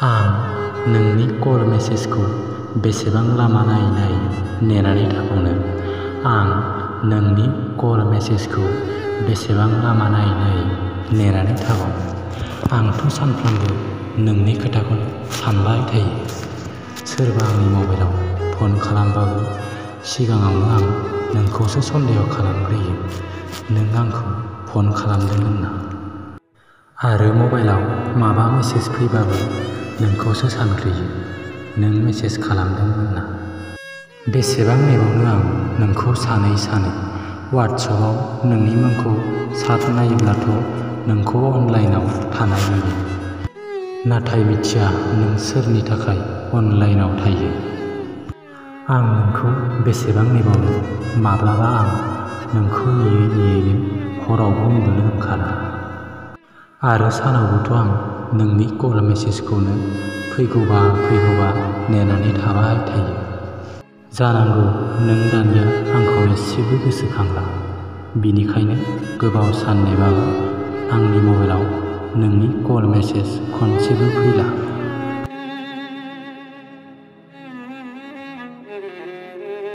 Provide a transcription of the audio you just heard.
आं नोंनि कल मेसेजखौ बेसेबां लामा नायै नेनानै थाबावनो? आं नोंनि कल मेसेजखौ बेसेबां लामा नायै नेनानै थाबावनो? आंथ' सानफ्रोमबो नोंनि खोथाखौनो सानबाय थायो। सोरबा आंनि मबाइलाव फन खालामबाबो सिगाङावनो आं नोंखौसो सन्देह खालामग्रोयो, नों आंखौ फन खालामदों होनना। आरो मबाइलाव माबा मेसेज फैबाबो नोंखौसो सानग्रोयो, नों मेसेज खालामदों होनना। बेसेबां नेबावनो आं नोंखौ सानै वाट्सएपआव नोंनि मुंखौ सार्च नायोब्लाथ' नोंखौ अनलाइनाव थानाय नुयो। नाथाय मिथिया नों सोरनि थाखाय अनलाइनाव थायो। आं नोंखौ बेसेबां नेबावनो? माब्लाबा आं नोंखौ नेयैनो हरावबो उन्दुनो ओंखारा। आरो सानावबोथ' आं नोंनि कल मेसेजखौनो फैगौबा नेनानै थाबाय थायो। जानांगौ नों दानिया आंखौ एसेबो गोसोखांला, बिनिखायनो गोबाव सान नेबाबो आंनि मबाइलाव नोंनि कल मेसेज खनसेबो फैला।